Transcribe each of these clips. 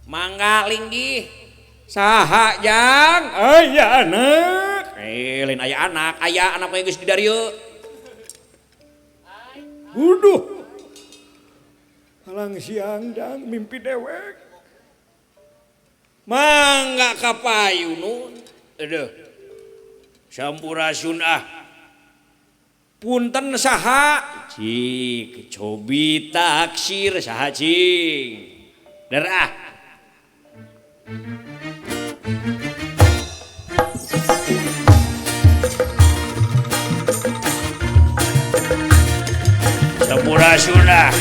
Mangga linggih. Saha jang? Aya anak. Lain aya anak, aya anak we geus di darieu. Waduh. Halang siang jang mimpi dewek. Mangga ka payun. Aduh. Sampurasun ah. Punten saha? Cik, cobi taksir saha cing. Derah. Sampurasun ah.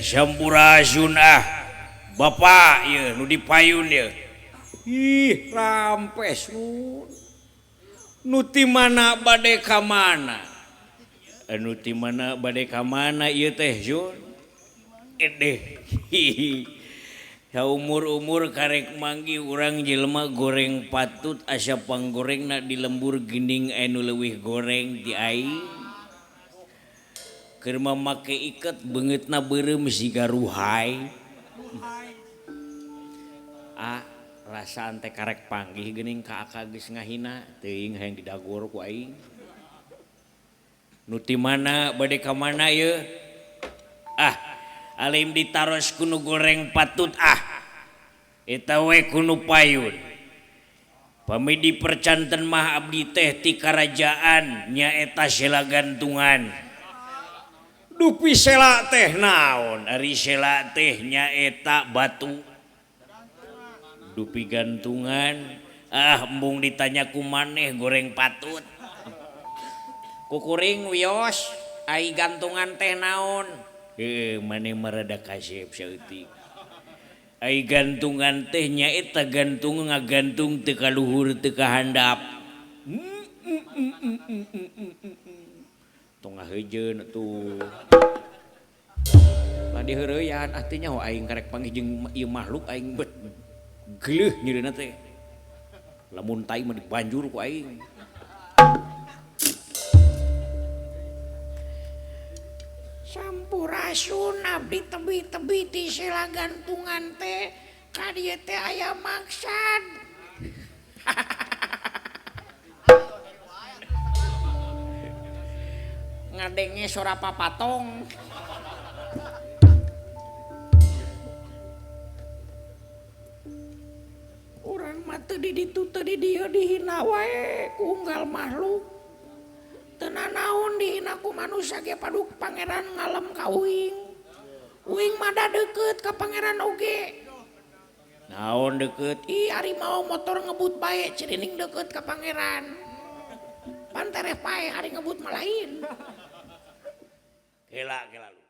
Sampurasun ah. Bapak ieu nu dipayun ieu. Ih, rampes nu ti mana bade ka mana? Anu ti mana bade ka mana ieu teh Jun? Edeh. Saumur-umur karek manggih urang jelema goreng patut asa panggorengna di lembur geuning anu leuwih goreng ti aing. Keur make iket beungeutna beureum siga ruhai. Ah, rasaan teh karek panggih geuning ka aka geus ngahina teuing hayang didagor ku aing. Nu ti mana bade ka mana ieu? Ah, alim ditaros ku nu goreng patut ah. Eta we ku nu payun. Pami dipercanten mah abdi teh ti karajaan nyaeta sela gantungan. Dupi sela teh naon? Ari sela teh nyaeta batu. Dupi gantungan. Ah, embung ditanya ku maneh goreng patut. Kukuring wios, ai gantungan teh naon? Heuh, maneh mah rada kasep saeutik. Ai gantungan teh nyaeta gantung ngagantung teu ka luhur teu ka handap. Tong ngahejeun atuh. Lah diheureuyaan artinya ho aing karek panggih jeung ieu makhluk aing bet geuleuh nyereuna teh. Lamun tai mah dibanjur ku aing. Sampurasun abdi tebi-tebi ti sela gantungan teh ka dieu teh aya maksad. Ngadenge sora papatong. Urang mah teu di ditu teu di dieu dihina wae ku unggal makhluk. Teu nanaon dihina ku manusia ge paduk pangeran ngalem ka uing. Uing mah da deukeut ka pangeran oge. Naon deukeut? Ih ari mau motor ngebut bae cirining deukeut ka pangeran. Pan tereh pae ari ngebut mah lain. Kela kela lu.